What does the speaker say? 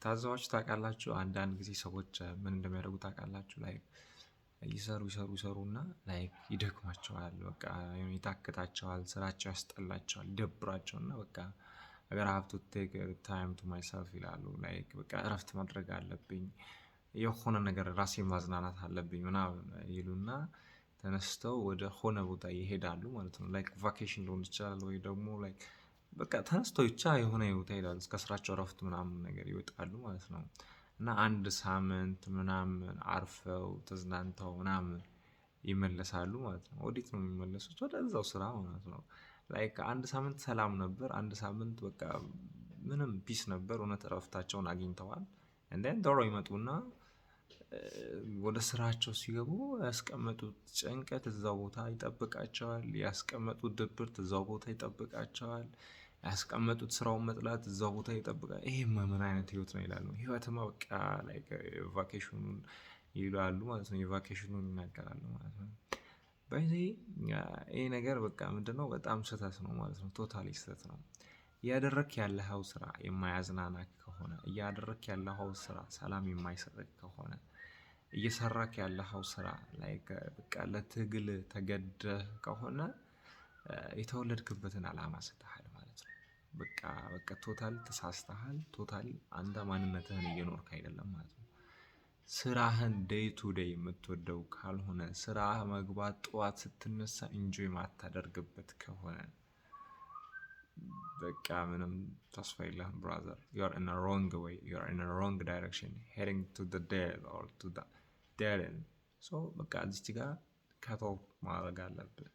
ታዘባችሁ ታውቃላችሁ? አንዳንድ ጊዜ ሰዎች ምን እንደሚያደርጉ ታውቃላችሁ? Like ይሰሩ ይሰሩ ይሰሩና like ይደክማቸዋል፣ በቃ ይታክታቸዋል፣ ስራቸው ያስጠላቸዋል፣ ይደብራቸውና በቃ "I gotta have to take time to myself" ይላሉ። Like በቃ እረፍት ማድረግ አለብኝ፣ የሆነ ነገር ራሴን ማዝናናት አለብኝ ምናምን ይሉና ተነስተው ወደ ሆነ ቦታ ይሄዳሉ ማለት ነው። Like vacation ሊሆን ይችላል ወይ ደግሞ like በቃ ተነስተው ብቻ የሆነ ቦታ ይሄዳሉ፣ እስከ ስራቸው እረፍት ምናምን ነገር ይወጣሉ ማለት ነው። እና አንድ ሳምንት ምናምን አርፈው ተዝናንተው ምናምን ይመለሳሉ ማለት ነው። ወዴት ነው የሚመለሱት? ወደዛው ስራ ማለት ነው። Like አንድ ሳምንት ሰላም ነበር፣ አንድ ሳምንት በቃ ምንም peace ነበር፣ እውነት እረፍታቸውን አግኝተዋል። And then ዶሮ ይመጡና ወደ ስራቸው ሲገቡ ያስቀመጡት ጭንቀት እዛው ቦታ ይጠብቃቸዋል። ያስቀመጡት ድብርት እዛው ቦታ ይጠብቃቸዋል። ያስቀመጡት ስራውን መጥላት እዛው ቦታ ይጠብቃል። ይሄማ ምን አይነት ህይወት ነው ይላሉ። ህይወትማ በቃ like vacation ኑን ይላሉ ማለት ነው። የ vacation ኑን ይናገራሉ ማለት ነው። በዚህ ይሄ ነገር በቃ ምንድነው? በጣም ስህተት ነው ማለት ነው። Totally ስህተት ነው። እያደረክ ያለኸው ስራ የማያዝናናክ ከሆነ፣ እያደረክ ያለኸው ስራ ሰላም የማይሰጥህ ከሆነ፣ እየሰራክ ያለኸው ስራ like በቃ ለትግል ተገደህ ከሆነ የተወለድክበትን አላማ ስተሃል ማለት ነው። በቃ totally ተሳስተሃል። Totally አንተ ማንነትህን እየኖርክ አይደለም ማለት ነው። ስራህን day to day የምትወደው ካልሆነ፣ ስራህ መግባት ጠዋት ስትነሳ enjoy ማታደርግበት ከሆነ በቃ ምንም ተስፋ የለህም brother። You are in wrong way, you are in wrong direction, heading to the death or to the dead end። So በቃ እዚች ጋር cut off ማድረግ አለብህ።